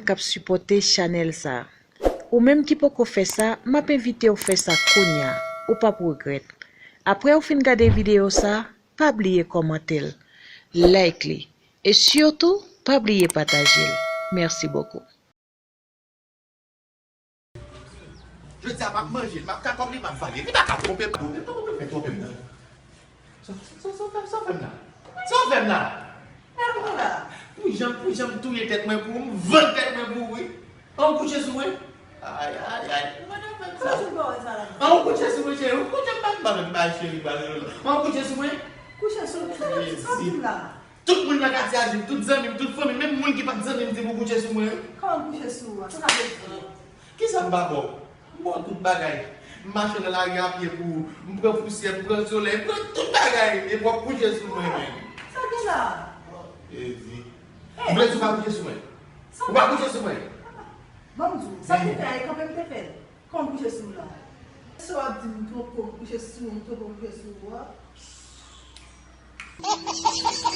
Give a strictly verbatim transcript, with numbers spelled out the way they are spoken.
k ap sipòte chanèl sa. Ou menm ki poko fè sa, m ap envite w fè sa kounye a. Ou p ap regrèt. Apre w fin gade videyo sa, pa bliye kòmante l, like li, e sitou, pa bliye pataje l. Mèsi bokou. Jodi a m ap manje l, m ap ka kòm li, m ap vale l. Li pa ka twonpe m tou. Li poko fè twonpe m nan. Sa w fè m la? Sa w fè m la? Pou jan, pou jan m touye tèt mwen pou ou, m vann tèt mwen pou ou wi. An w kouche sou mwen? Ay, ay, ay. Mwen nan fè sa. An w kouche sou mwen cheri, ou kouche m pa m pa menm bay cheri ba lolo. An w kouche sou mwen? Kouche sou mwen? Sa w di m la? Tout moun nan katye a di m, tout zanmi m, tout fanmi m, menm moun ki pa t zanmi m di m ou kouche sou mwen wi. Kòman m kouche sou ou a? Sa sa vle di? Kisa m pa ba w? M ba w tout bagay. M mache nan lari a pye pou ou. M pran pousyè, m pran solèy, m pran tout bagay. Epi w ap kouche sou mwen menm. Sa gen la? Jezi. M vle di w pa kouche sou mwen. Ou pa kouche sou mwen. Ban m di w, sa m te fè a, e kanpe m te fè l. Kòman m kouche sou ou la? Sa w ap di m twonpe w, m kouche sou ou, m twonpe w, m kouche sou ou a?